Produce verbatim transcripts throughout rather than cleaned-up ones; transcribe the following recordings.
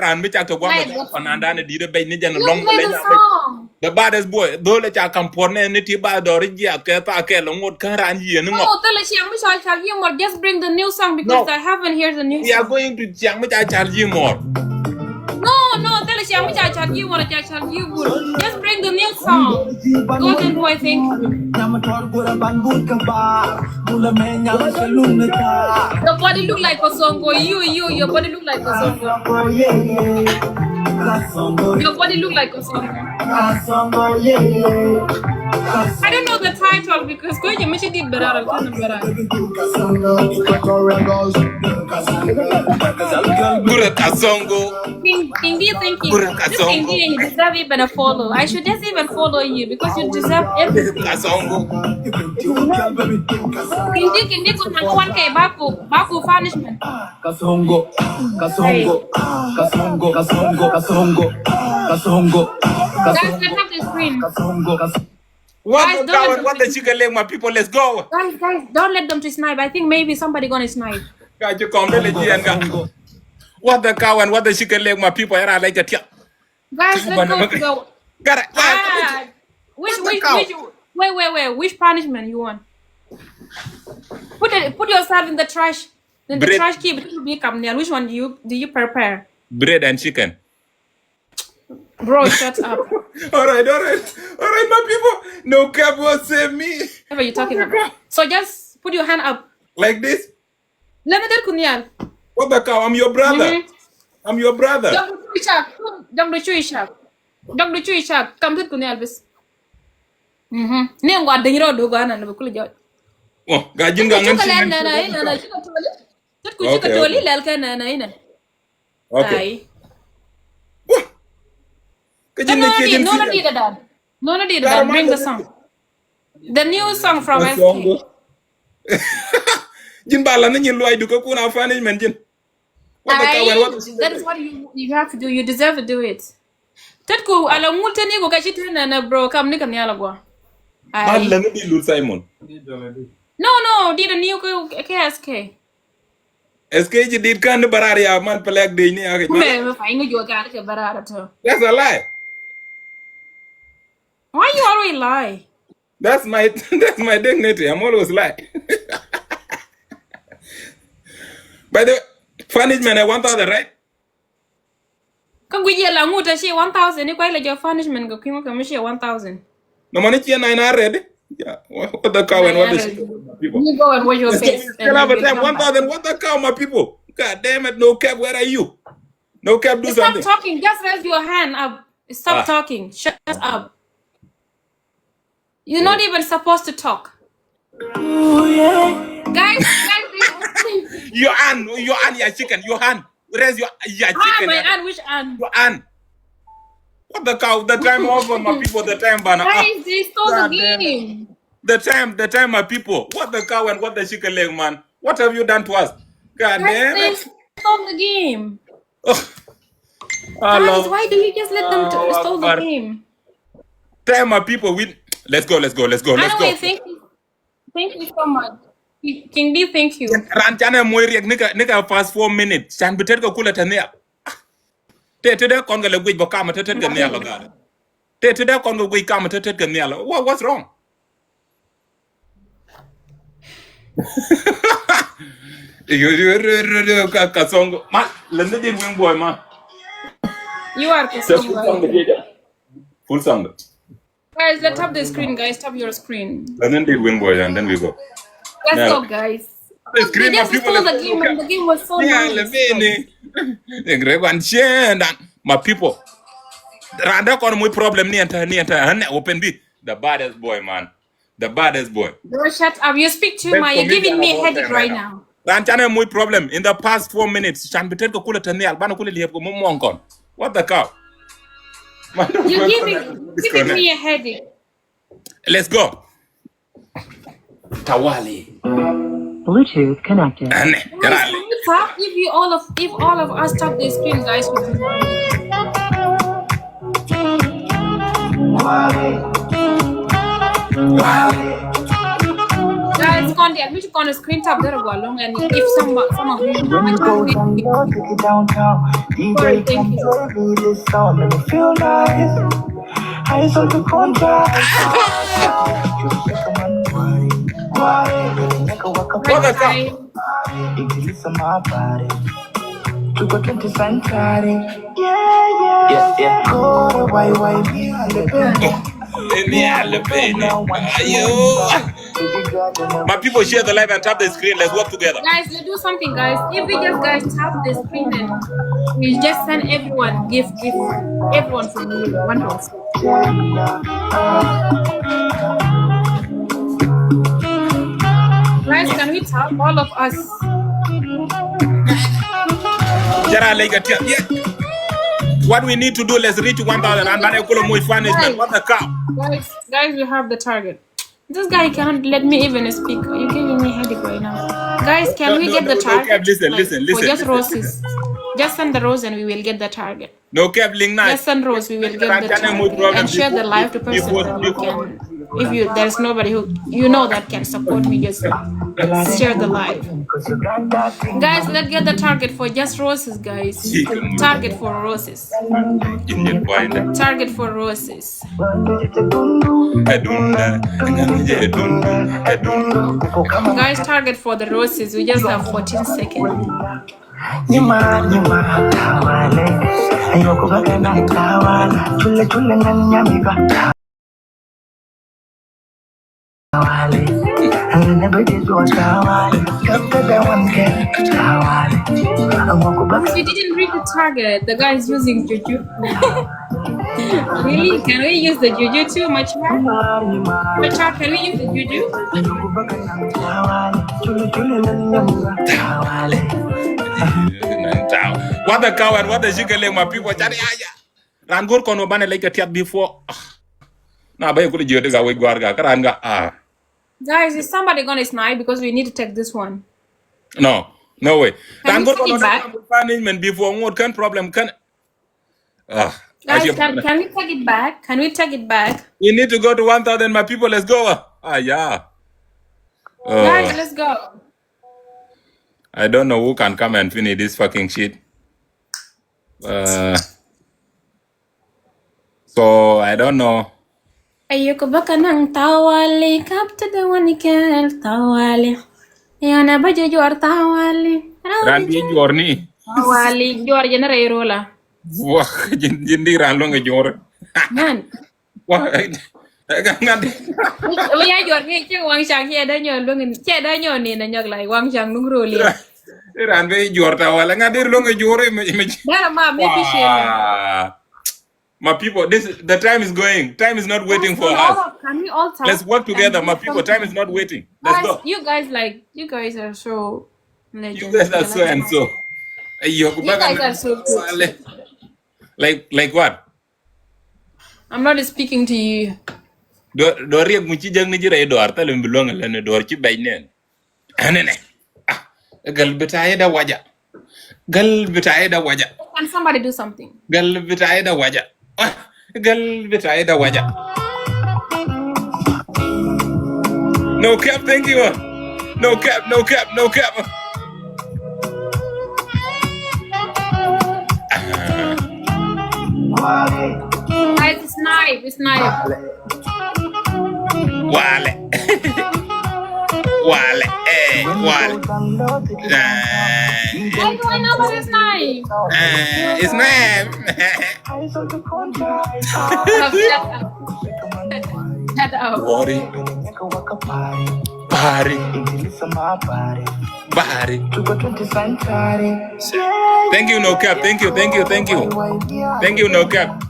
Raan mi cak te guam. Nice. Panan dan di̱t ɛ bɛc ni jɛn lɔŋ. You play the song. The baddest boy. Dhol ɛ ca kam puɔr nɛ ni ti ba dɔr jiath kɛ tha kɛ lɔ ŋot kä raan yieen ni ŋɔ. Oh, thilɛ ciaŋ mi ca cal yi mɔr. Just bring the new song because I haven't heard the new song. We are going to ciaŋ mi ca cal yi mɔr. No, no, thilɛ ciaŋ mi ca cal yi mɔr, ca cal yi good. Just bring the new song. Golden boy, thank you. Your body look like Kasongo. You, you, your body look like Kasongo. Your body look like Kasongo. I don't know the title because kɔ jɛ mi ci dit bɛ rar, kan bɛ rar. Gura Kasongo. King, King D, thank you. Gura Kasongo. King D, you deserve even a follow. I should just even follow you because you deserve everything. Kasongo. King D, King D, kun nang wan kɛ baku, baku punishment. Kasongo, Kasongo, Kasongo, Kasongo, Kasongo, Kasongo. Guys, let up the screen. Kasongo, Kasongo. What the cow and what the chicken leg, my people? Let's go. Guys, guys, don't let them to snipe. I think maybe somebody gonna snipe. Guys, you come, let you and go. What the cow and what the chicken leg, my people? Era like a tia. Guys, let's go. Gara. Ah, which, which, which, wait, wait, wait. Which punishment you want? Put it, put yourself in the trash. In the trash keep. It will become nail. Which one do you, do you prepare? Bread and chicken. Bro, shut up. All right, all right. All right, my people. No cap will save me. What are you talking about? So just put your hand up. Like this? Lɛ mi tet ku nhial. What the cow? I'm your brother. Mm-hmm. I'm your brother. Jɔk du cu i̱ cak. Jɔk du cu i̱ cak. Jɔk du cu i̱ cak. Kam tet ku nhial bis. Mm-hmm. Ni ŋuat deny rɔ du gɔaa nan bi kul jɔc. Oh, ga ji̱n ga ŋän ci ŋän. Tet ku ci kɛ toli. Tet ku ci kɛ toli lɛl kɛ nɛnɛ inɛ. Okay. Ai. Wah. Kä ji̱n ni kiɛ ji̱n. No, no, did it done. No, no, did it done. Bring the song. The new song from S K. Ji̱n ba la ni nyin luay du kä kun a punishment ji̱n. What the cow and what the chicken leg? That is what you, you have to do. You deserve to do it. Tet ku ala ŋul tet ni ku ka ci tet nɛnɛ bro, kam ni ka nhial a gua. Ai. Ba la ni di Lul Simon. No, no, did a new ku K S K. S K ji̱ dit kan ni barar ya man pelek dec ni akɛ. Mɛ, mɛ fa iŋi juɔ kan kɛ barar tɔ. That's a lie. Why you always lie? That's my, that's my dignity. I'm always lie. By the way, punishment ɛ one thousand, right? Kä guic yɛ la ŋut a ci one thousand, ni kuay lɛ jɔ punishment kɛ kui̱ ŋu kɛ mi ci one thousand. No, man, it's nine hundred. Yeah, what, what the cow and what the sheep, my people? You go and wash your face. Still have a time, one thousand, what the cow, my people? God damn it, no cap, where are you? No cap, do something. Stop talking, just raise your hand up. Stop talking, shut up. You're not even supposed to talk. Guys, guys, they... Your hand, your hand, your chicken, your hand. Raise your, your chicken. Ah, my hand, which hand? Your hand. What the cow? The time over, my people, the time banner. Guys, they stole the game. The time, the time, my people. What the cow and what the chicken leg, man? What have you done to us? God damn it. Guys, they stole the game. Oh. Guys, why do you just let them to stole the game? Tell my people, we, let's go, let's go, let's go, let's go. Anyway, thank you. Thank you so much. King D, thank you. Ran canɛ moc riɛk ni kɛ, ni kɛ past four minutes. Can bi tet kɛ kulɛ te nhial. Te, te dee kɔn kɛ lɛ guic bä kamɛ te tet kɛ nhial lɔ gaat. Te, te dee kɔn kɛ guic kamɛ te tet kɛ nhial. What, what's wrong? Yo, yo, yo, yo, yo, Ka, Kasongo. Ma, lɛ ni dit wing boy, ma. You are Kasongo. Full song. Guys, let's tap the screen, guys. Tap your screen. And then they win, boy, and then we go. Let's go, guys. The screen, my people. They just stole the game, and the game was so nice. Ngre wan chen dan, my people. Randa kɔn moc problem ni anta, ni anta, han open bi. The baddest boy, man. The baddest boy. Bro, shut up. You speak too much. You're giving me a headache right now. Ran canɛ moc problem in the past four minutes. Can bi tet kɛ kulɛ te nhial, banɛ kulɛ liɛp kɛ mɔ muɔŋ kɔn. What the cow? You're giving, giving me a headache. Let's go. Tawali. Bluetooth connected. Guys, can you tap? If you all of, if all of us tap the screen, guys, we can. Guys, On the admission on the screen tap there go along and if some some of you Sorry, thank you. What the fuck? Tuko twenty century. Yeah, yeah. Yes, yeah. Go, why, why, me, I live in. Ayo. My people, share the live and tap the screen. Let's work together. Guys, let's do something, guys. If we just, guys, tap the screen and we just send everyone gift, gift. Everyone from me, one person. Guys, can we tap all of us? Jara like a tear. Yeah. What we need to do, let's reach one thousand. And banɛ kulɛ moc punishment. What the cow? Guys, guys, we have the target. This guy cannot let me even speak. You're giving me headache right now. Guys, can we get the target? Listen, listen, listen. For just roses. Just send the rose and we will get the target. No cap link nice. Just send rose, we will get the target and share the live to person who can. If you, there's nobody who you know that can support me, just share the live. Guys, let's get the target for just roses, guys. Target for roses. Target for roses. Guys, target for the roses. We just have fourteen seconds. Nyima, nyima, tawale. Ayo, kubaka na tawala. Chule, chule, na nyamiba. Tawale. Ayo, never did you tawale. Kapta da one girl. Tawale. Ayo, kubaka. We didn't reach the target. The guy is using juju. Really? Can we use the juju too, Machar? Machar, can we use the juju? What the coward, what the jiggle, my people? Chari aya. Ran gur kono bane like a tiat before. Na ba yekule jiyo de ga we gwarga karanga ah. Guys, is somebody gonna snipe because we need to take this one? No, no way. Ran gur kono punishment before. What can problem can? Ah, guys, can, can we take it back? Can we take it back? We need to go to one thousand, my people. Let's go. Ah, yeah. Uh, guys, let's go. I don't know who can come and finish this fucking shit. Uh, so, I don't know. Ayo, kubaka nang tawali, kapta da wani kel tawali. Yana ba jujuar tawali. Ran bi jujuar ni. Tawali, jujuar jene rei rola. Wah, jindi ran long jujuar. Man. Wah, eh, eh, ngadi. Mi ya jujuar ni cek wang cak ya da nyol long cek da nyol ni na nyok lai wang cak nung roli. Ran bi jujuar tawali ngadi long jujuar mi mi. Dara ma mi pisin. My people, this the time is going. Time is not waiting for us. Let's work together, my people. Time is not waiting. Let's go. You guys, like, you guys are so legend. You guys are so and so. You guys are so good. Like, like what? I'm not speaking to you. Do do riek mu ci jang ni jira idor ta lem bilong lene dor ci bay nen. Anene. Ah, gal bitaye da waja. Gal bitaye da waja. Can somebody do something? Gal bitaye da waja. Ah, gal bitaye da waja. No cap, thank you. No cap, no cap, no cap. Guys, it's nice, it's nice. Wale. Wale. Eh, wale. Eh. I know, I know, but it's nice. Eh, it's nice. Shut up. Worry. Party. Bahari. Thank you, no cap. Thank you, thank you, thank you. Thank you, no cap.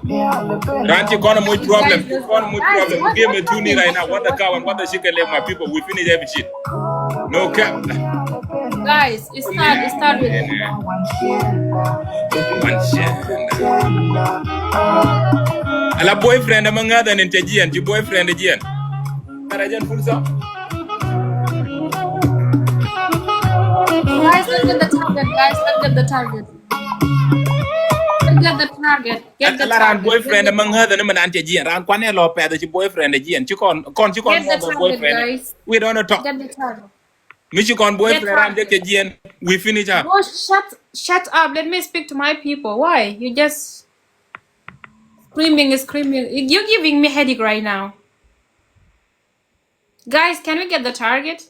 Ran ci kɔn muc problem, ci kɔn muc problem. Give me two ni right now. What the cow and what the chicken leg, my people. We finish every shit. No cap. Guys, it's not, it's not with one shit. Ala boyfriend ama ŋa̱th ɛn in cɛ jiɛn, ci boyfriend jiɛn. Kara jɛn full song. Guys, let's get the target, guys. Let's get the target. Let's the target. Get the Ala ran target. boyfriend Get the, among her ni man an cɛ jiɛn ran kuan ɛ lɔ pɛth ci boyfriend ɛ jiɛn ci kɔn kɔn ci kɔn get the mɔ target, boyfriend. Guys. We don't talk. Get the target. Mi ci kɔn boyfriend ran Target. Jɛ kɛ jiɛn. We finish up. Go shut shut up. Let me speak to my people. Why? You just screaming, screaming. You're giving me headache right now. Guys, can we get the target?